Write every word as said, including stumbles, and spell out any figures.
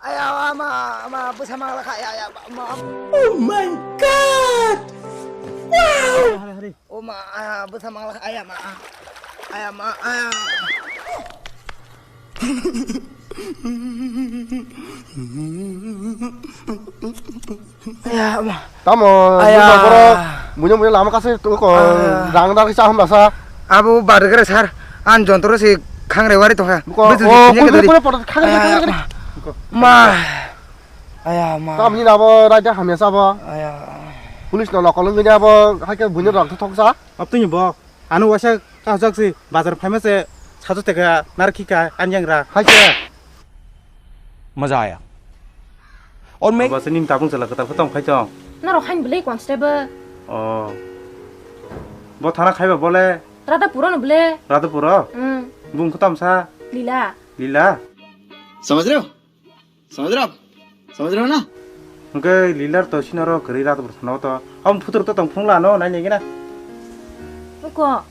Aya, ama, ama, bwsa mangla kha, aya, aya, ma, ma. Oh my God! Wow! Hari, hari. O ma, aya, bwsa mangla kha, aya, ma. Aya, ma, aya. Aya, ma. Tamo, aya. Buino, buino lama kasi tu ko, aya, rang rang sa hamba sa. Abo bargre sir, an jontro si khangre wari tongkha. Ko, buju o, di, kuno, kuno, kuno, khangre, aya, khangre, khangre. Ma. Aya, ma. Tamni nabo raida hamya sabo. Aya. Police no lokol ngi abo haike buino rok thok sa. Aptuni bo, anu wasa kahjak si bazar phaima se sajo teka narki ka anyang ra. Haike. Maza aya. Or me. Abo se nim tabung sala kata khotong khai tong. Naro khain belai constable. Oh. Bo thana khaiba bole. Radhapuro no bole. Radhapuro? Hmm. Bung khotam sa. Lila. Lila. समझ रहे हो? समझ रहे हो आप? समझ रहे हो ना? Hwnkhe Lilar to sinaro kwrwi Radhapur thana to. Am phutur to tong phung lano nai nai gina. Ko.